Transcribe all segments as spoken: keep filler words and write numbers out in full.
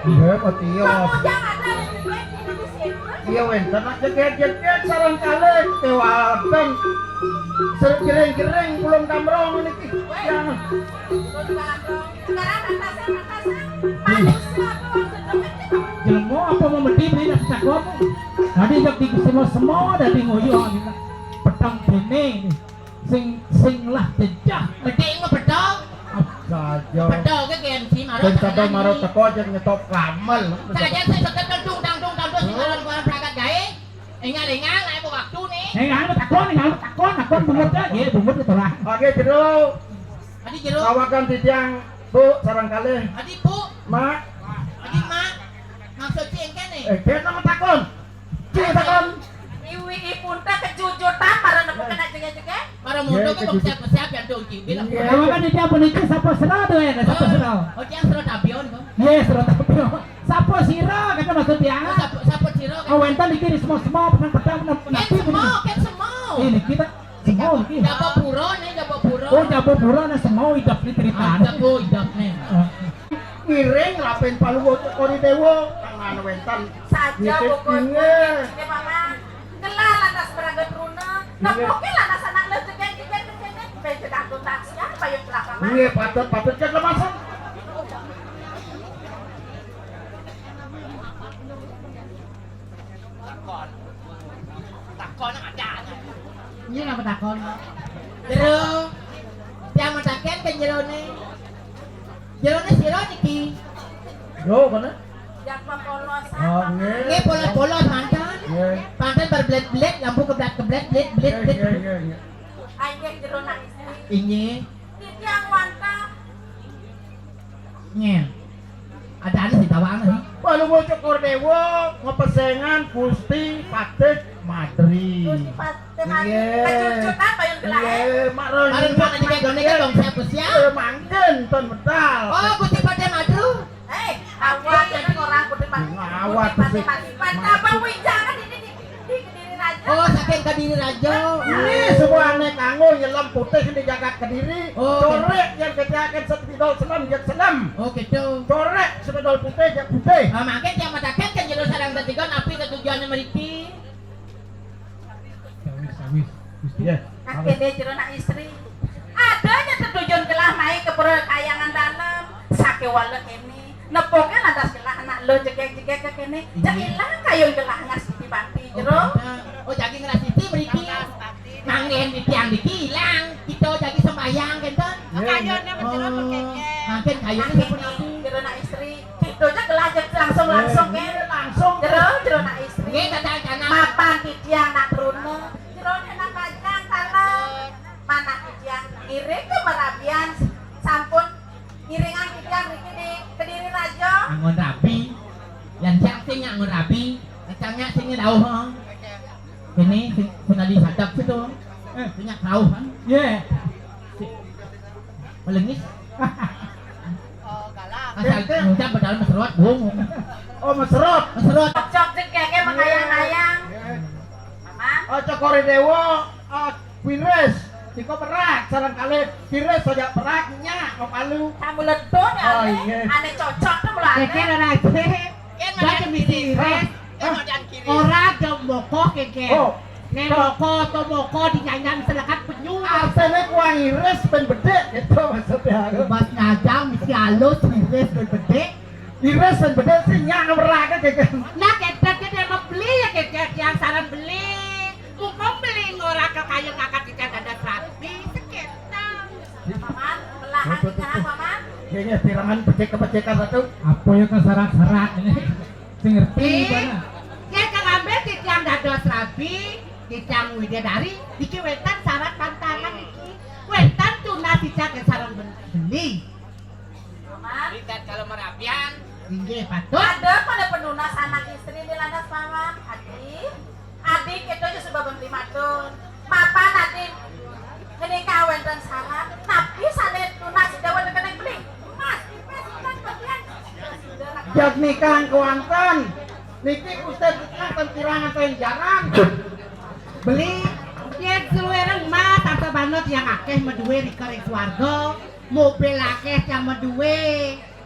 Iya, mati ya. Bang Ujang ada di sini, di sini. Iya, wénten, nak, jegég-jegég sareng kalih kéwanten. Sering jering-jering, pulung kamrong niki. Wéh. Yang pulung kamrong. Sekarang atasan, atasan. Manusia apa maksudnya? Jelema apa mau mendhi beli nasi cakep? Tadi jak di semua-semua dadi ngoyo, petang bene. Sing, sing lah jejah. Gedhe ngepedhok. Saja. Pedhok ke G M C maro. Ben sadar maro teko aja nyetop kamel. Saja sing seket dung dang dung dang dung sing aran-aran berangkat gaé. Engal-engal, nek waktu nih. Engal takon, engal takon, takon bungut ya. Nggih, bungut itu lah. Oke, Jero. Adi Jero. Kawakan titiang, Bu, sareng kalih. Adi Bu. Mak. Adi Mak. Maksud si engke nih. Eh, dia nama takon. Dia takon. Iwi ipun teh kejujutan, para nepu kena jege-jege. Para mondo ke siap-siap yang dong cimbin. Iya. Kawakan titiang puniki sapa sira to ya, sapa sira? Oh, dia sira tabion to. Iya, sira tabion. Sapa sira kata maksud ya? Oh, sapa, sapa sira kata? Oh, wénten iki ri semua-semua, petang-petang, petang. Kan semua, kan semua. Ini kita semua iki. Jaba pura nih, jaba pura. Oh, jaba pura nih semua idap nih ceritane. Ah, jaba idap nih. Ngiring rapen paluwa Cokor Dewa, tangan wénten. Saja nitip bogor. Iya. Ini mama. Gelah lantas berangkat runa. Iya. Nepuke lantas anak lo jegek-jegek, jegek. Bejedak tuntas ya, payung belakang. Iya, patut, patut, cek lemasan. Takon. Takon ada. Iya, napa takon? Jero. Tiang mataken ke jerone. Jerone sira niki. Yo, mana? Yang polosan. Oh, nggih. Nggih, polos-polos manten. Nggih. Manten berblet-blet, lampu keblat-keblet, blet, blet, nggih, blet. Nggih, nggih, nggih. Ayo, jero nangis. Inggih. Titiang wantah. Nggih. Ada anu sing tawang sih. Paluwa Cokor Dewa, ngepesengan Gusti Patih Madri. Gusti Patih Madri. Nggih. Kejujutan payun gelah, eh. Nggih, Mak Ron. Paling paling digone ke dong siap-siap. Eh, mangkin ton medal. Oh, Gusti Patih Madru. Hei, awak ini orang Gusti Patih. Ngawat Gusti Patih. Patih Abang Wijangan ini di, di Kediri Raja. Oh, saking Kediri Raja. Ini sebuah aneh kanggo nyelem putih di jagat Kediri. Oh, corek yang ketiakan sepidol selam, jak selam. Oh, gitu. Corek sepidol putih, jak putih. Ah, mangke tiang mataken kan jero sareng tetiga napi ketujuannya mriki. Sawis, sawis. Gusti. Iya. Akhirnya jero nak istri. Adanya tetujun gelah mai ke pura kayangan dalam. Sakewala kene. Nepuke lantas gelah anak lo jegek-jegek ke kene. Iya. Cek ilang kayun gelah ngas di banti jero. Oh, jagi ngeras siti mriki. Manggen di tiang niki ilang. Kita jagi sembahyang kenten. Iya. Kayun yang jero. Oh, mengkeke. Mangken kayun. Akhirnya jero nak istri. Gitu aja gelah aja langsung-langsung, eh, nggih. Langsung. Jero, jero nak istri. Nggih, Kakang Tanah. Mapan titiang nak truna. Jero nak bajang tanah. Manah titiang ngiring ke merabian sampun ngiringan titiang niki di Kediri Raja. Anggon rabi. Yang cang sing anggon rabi, cangnya sing dawuh, ha. Ini sing, sing tadi sadap situ. Eh, punya dawuh, ha. Iya. Si-, Melengis. Asal ngucap padahal meserot, bung. Oh, meserot. Meserot. Cocok jegege mengayang-ayang. Mama. Oh, Cokor Dewa, ah, Wiris. Iko berat, sareng kalih Wiris saja berat, nyak, mau palu. Kamu ledon ya, oh, ane? Iya. Ane cocok tuh, lho, ane. Keke ora aje. Yen baca misi Wiris. Hah? Ora dong boko keke. Oh. Nek moko to moko dinyanyan selekat penyu. Artine kuang iris ben bedhik gitu maksudnya. Bas nyajang mesti halus iris ben bedhik. Iris ben bedhik sing nyak ngemerake gitu. Nah, ketek kita mau beli ya ketek yang saran beli. Mumpung beli ngora ke kayu ngangkat kita dada serabi sekitar. Paman, belahan tiga, Paman. Kayaknya pirangan becek-becekan satu. Apa ya keserak-serak ini? Sing ngerti. Ih, bana. Yen kang ambil titiang dados rabi, titiang widadari, niki wénten syarat pantangan niki. Wénten tunas titiang sareng ben-, beli. Paman. Ikat kalau merabian. Inggih, patut. Ada pada penunas anak istri di lantas, Paman. Adi. Adi, kita aja sudah beli matur. Mapan adi. Ini kawénten syarat. Tapi sane tunas dewa kena beli. Emas, tipes, ikan, bagian. Jak nikah kéwanten. Niki Ustaz nikah ten kirang ten jarang. Beli. Yen suwereng mas, harta banget yang akeh meduwe rika ring swarga. Mobil akeh yang meduwe.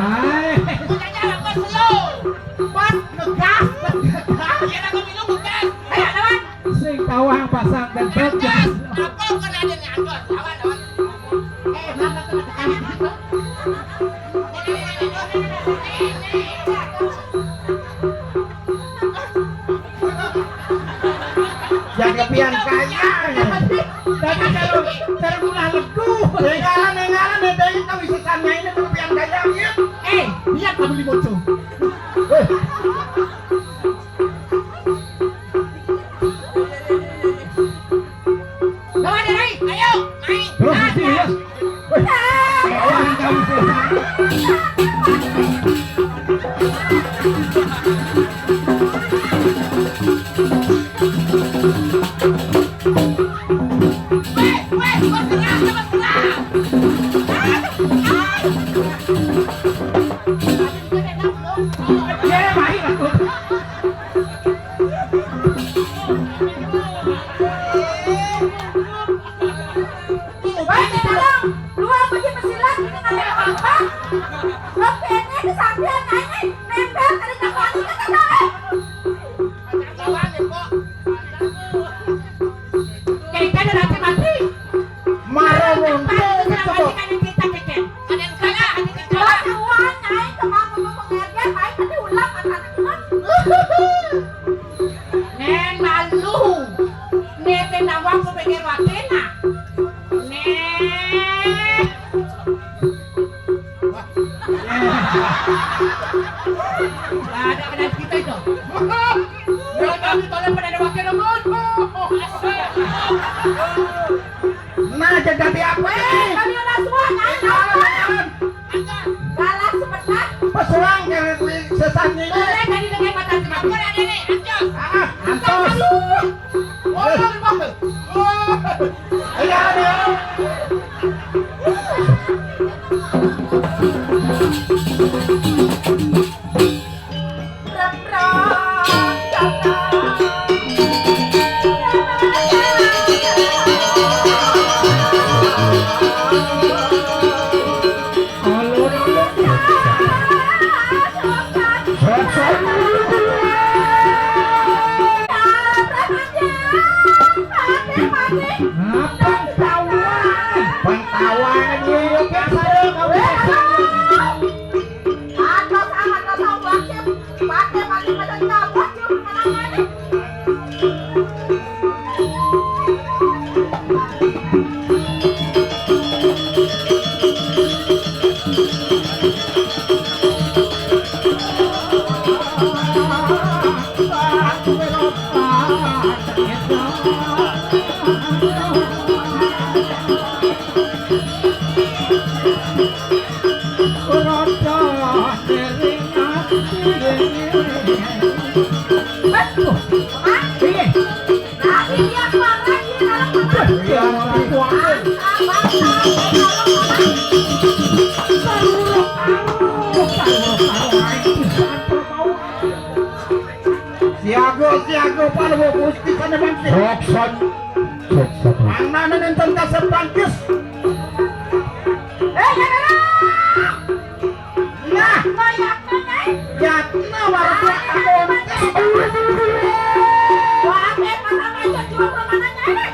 Wah. Pas ngegas, pas ngegas. Iya, aku minum ngegas. Ayo, lawan. Sing tawang pasang dan ngegas. Apa kan ada ngegas? Lawan, lawan. Eh, mana tuh tekan gitu? Jaga pian kaya. Tapi kalau terpulang legu. Nengalan, nengalan, ada yang tahu isi sana ini tuh pian kaya, ya. Eh, biar kamu diboco. Lawan, Rai. Ayo, main. Terus, nah, sini, ya. Weh, lawan kamu selesai. Weh, weh, bergerak, bergerak. Ya, main aku. Wah, sekarang dua biji pesilat ini nggak ada apa-apa. Lo kayaknya kesampian aja, nempel kali nggak mau kita tahu. Kita udah mati mati. Marah muncul. Kita mati kan kita kecil. Ada yang kalah, ada yang kalah. Wah, naik ke mau pengajian, naik tadi ulang anak-anak. Nén malu. Nete nawang ku pikir wakena. Nén. Apa tawang? Bang tawang ini, oke, saya mau. Atas anak datang wajib, pakai pakai pada cabut, cuma menangani. Siaga, siaga, Palwa Gusti, sana bangkit. Rokson. Rokson. Ang nana nenten kasep bangkis. Eh, jangan. Nah, no, ya, no, ya. Ya, no, warga kampung. Wah, apa yang mana, mana, jual mana, mana?